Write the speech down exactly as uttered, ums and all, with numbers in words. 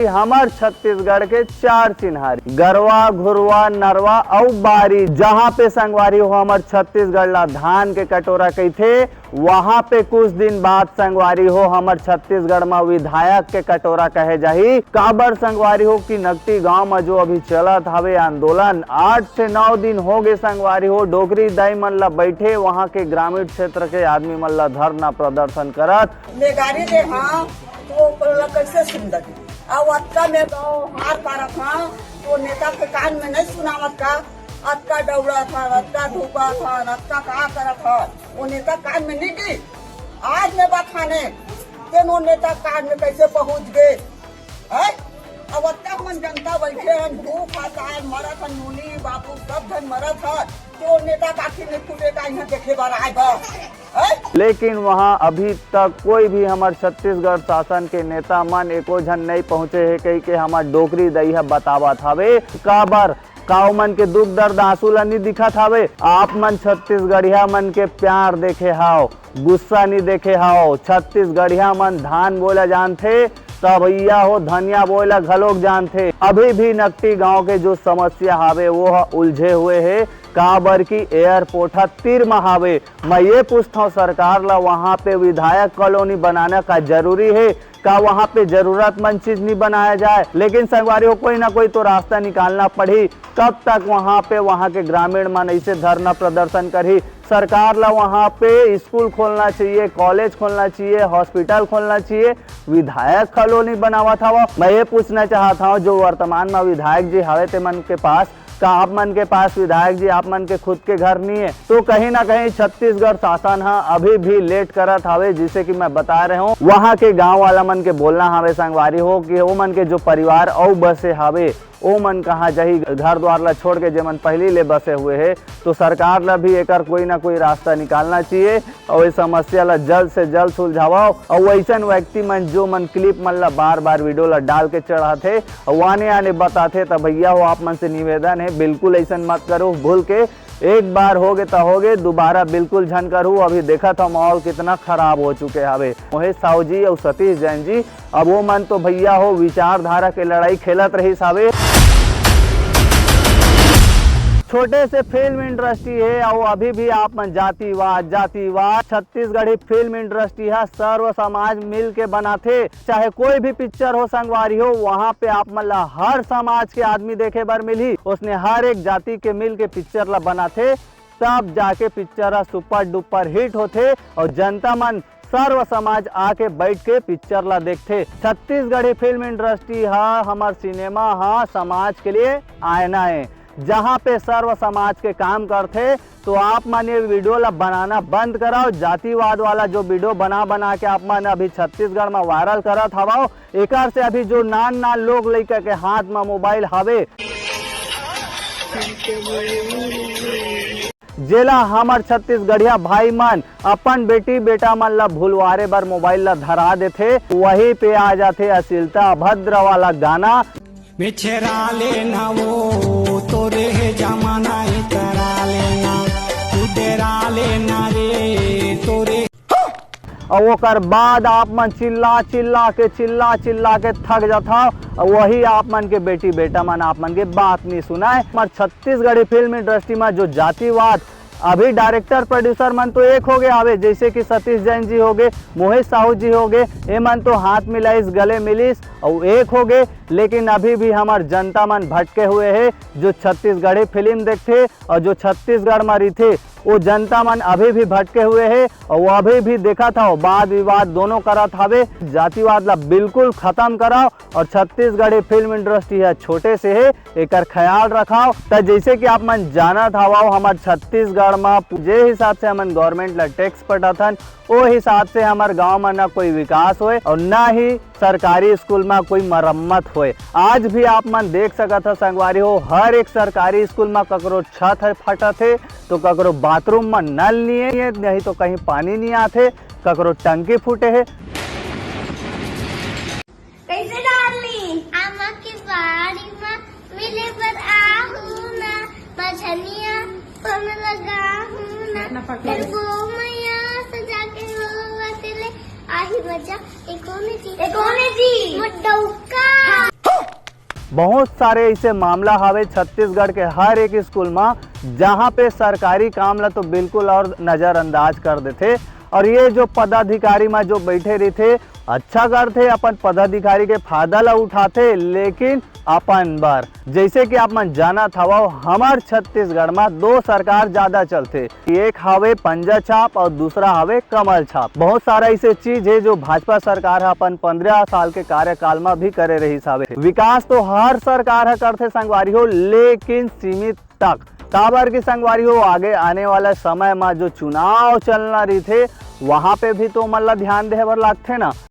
हमर छत्तीसगढ़ के चार चिन्हारी, गरवा, घुरवा, नरवा अउ बारी, जहाँ पे संगवारी हो हमर छत्तीसगढ़ ला धान के कटोरा कहिथे, वहाँ पे कुछ दिन बाद संगवारी हो हमर छत्तीसगढ़ म विधायक के कटोरा कहे जाही। काबर संगवारी हो कि नकटी गांव म जो अभी चलत हवे आंदोलन, आठ से नौ दिन हो गे संगवारी हो, डोकरी दाई मन ला बैठे वहाँ के ग्रामीण क्षेत्र के आदमी मन ला धरना प्रदर्शन करत। मैं गाड़ी ले हाँ, तो ओला कैसे सुन दे? अब अतका मैं गाँव हार पारत हाँ, तो नेता के कान में नहीं सुनावत का? अतका दौड़त हन, अतका धूपत हन, अतका का करत हन, वो नेता कान में नहीं गिस। आज मैं बखाने, तेन वो नेता कान में कैसे पहुंच गे? हैं? अब अतका हमन जनता बैठे हन, भूख हतार मरत हन, नूनी बाबू सब झन मरत हन, तो नेता काठी में फूटे का इहाँ देखे बर आए बर, हैं? लेकिन वहाँ अभी तक कोई भी हमर छत्तीसगढ़ शासन के नेता मन एको झन नहीं पहुँचे हे कहि के हमर डोकरी दई ह बतावत हवे। काबर? का ओमन के दुख दर्द आंसू ला नी दिखत हावे? आप मन छत्तीसगढ़िया मन के प्यार देखे हाव, गुस्सा नी देखे हाव। छत्तीसगढ़िया मन धान बोए ला जानथे, त भैया हो धनिया बोए ला घलोक जानथे। अभी भी नकटी गांव के जो समस्या हावे वो ह उलझे हुए हे, काबर की एयरपोर्ट ह तीर म हावे। मैं ये पूछथव सरकार ला, वहाँ पे विधायक कॉलोनी बनाना का जरूरी हे? का वहाँ पे जरूरतमंद चीज नहीं बनाया जाए? लेकिन संगवारी हो, कोई ना कोई तो रास्ता निकालना पड़ही। कब तक वहाँ पे वहाँ के ग्रामीण मन ऐसे धरना प्रदर्शन करही? सरकार ला वहाँ पे स्कूल खोलना चाहिए, कॉलेज खोलना चाहिए, हॉस्पिटल खोलना चाहिए, विधायक कॉलोनी बनावत हवा। मैं ये पूछना चाहत हूँ, जो वर्तमान में विधायक जी हवे ते मन के पास, का आप मन के पास विधायक जी, आप मन के खुद के घर नहीं है? तो कहीं ना कहीं छत्तीसगढ़ शासन ह अभी भी लेट करत हावे, जिसे कि मैं बता रहे हूँ, वहाँ के गाँव वाला मन के बोलना हावे संगवारी हो कि वो मन के जो परिवार अउ बसे हावे, ओ मन कहाँ जाही घर द्वार ला छोड़ के, जे मन पहली ले बसे हुए हे। तो सरकार ला भी एकर कोई ना कोई रास्ता निकालना चाहिए और इस समस्या ला जल्द से जल्द सुलझावा। और वैसन व्यक्ति मन जो मन क्लिप मन ला बार बार वीडियो ला डाल के चढ़ाथे और आने आने बताथे, त भैया हो आप मन से निवेदन है, बिल्कुल ऐसन मत करो। भूल के एक बार होगे त होगे, दोबारा बिल्कुल झन करू। अभी देखत हो माहौल कितना खराब हो चुके हवे। महेश साहू जी और सतीश जैन जी, अब वो मन तो भैया हो विचारधारा के लड़ाई खेलत रहिस हवे। छोटे से फिल्म इंडस्ट्री है और अभी भी आप मन जातिवाद, जातिवाद, छत्तीसगढ़ी फिल्म इंडस्ट्री है, सर्व समाज मिल के बनाथे। चाहे कोई भी पिक्चर हो संगवारी हो, वहाँ पे आप मन ला हर समाज के आदमी देखे बर मिलही। उसने हर एक जाति के मिल के पिक्चर ला बनाथे, तब जाके पिक्चर ह सुपर डुपर हिट होथे और जनता मन सर्व समाज आके बैठ के पिक्चर ला देखथे। छत्तीसगढ़ी फिल्म इंडस्ट्री ह, हमर सिनेमा ह समाज के लिए आईना है, जहाँ पे सर्व समाज के काम करथे। तो आप मन ये वीडियो ला बनाना बंद कराओ। जातिवाद वाला जो वीडियो बना बना के आप मन अभी छत्तीसगढ़ में वायरल करत हवाओ, एकर से अभी जो नान नान लोग लइका के हाथ में मोबाइल हवे, जेला हमर छत्तीसगढ़िया भाई मन अपन बेटी बेटा मन ला भुलवारे बर मोबाइल ला धरा देथे, वही पे आ जाथे अश्लीलता अभद्र वाला गाना। बिछरा लेना वो तोरे है जमाना, इतरा लेना, तू डरा लेना रे तोरे। और ओकर बाद आप मन चिल्ला चिल्ला के, चिल्ला चिल्ला के थक जाथव, और वही आप मन के बेटी बेटा मन आप मन के बात नहीं सुनाए। हमर छत्तीसगढ़ी फिल्म इंडस्ट्री में जो जातिवाद, अभी डायरेक्टर प्रोड्यूसर मन तो एक हो गए हवे, जैसे कि सतीश जैन जी हो गए, मोहित साहू जी हो गए, ये मन तो हाथ मिलाइस, गले मिलिस और एक हो गए। लेकिन अभी भी हमर जनता मन भटके हुए है, जो छत्तीसगढ़ी फिल्म देखथे और जो छत्तीसगढ़ में रहिथे, वो जनता मन अभी भी भटके हुए है और वो अभी भी देखत हव, वाद विवाद दोनों करत हवे। जातिवाद ला बिल्कुल खत्म कराओ और छत्तीसगढ़ी फिल्म इंडस्ट्री है छोटे से है, एकर ख्याल रखाओ। त जैसे कि आप मन जानत हवाओ, हमर छत्तीसगढ़ में जे हिसाब से हमन गवर्नमेंट ला टैक्स पटाथन, ओ हिसाब से हमर गांव में ना कोई विकास होए और ना ही सरकारी स्कूल में कोई मरम्मत होए। आज भी आप मन देख सकत ह संगवारी हो, हर एक सरकारी स्कूल में ककरो छत है फटत है, तो ककरो बाथरूम में नल नहीं है, नहीं तो कहीं पानी नहीं आथे, ककरो टंकी फूटे है। कैसे डार्लिंग? आमा के बाड़ी में मिले बर आहू ना, मझनिया पन लगाहू ना, इतना पकड़। फिर वो मैया सजा के होवत ले, आही मजा। ए कोने जी? ए कोने जी? मोर डौका। बहुत सारे ऐसे मामला हवे छत्तीसगढ़ के हर एक स्कूल म, जहाँ पे सरकारी काम ला तो बिल्कुल और नजरअंदाज कर देथे। और ये जो पदाधिकारी म जो बैठे रहिथे, अच्छा करथे, अपन पदाधिकारी के फायदा ला उठाथे, लेकिन अपन बर। जैसे कि आप मन जानत हवव, हमर छत्तीसगढ़ म दो सरकार ज्यादा चलथे, एक हवे पंजा छाप और दूसरा हवे कमल छाप। बहुत सारा ऐसे चीज हे जो भाजपा सरकार ह अपन पंद्रह साल के कार्यकाल म भी करे रहिस हवे। विकास तो हर सरकार ह करथे संगवारी हो, लेकिन सीमित तक। काबर कि संगवारी हो, आगे आने वाला समय म जो चुनाव चलना रहिथे, वहां पे भी तो ओमन ला ध्यान देहे बर लागथे ना।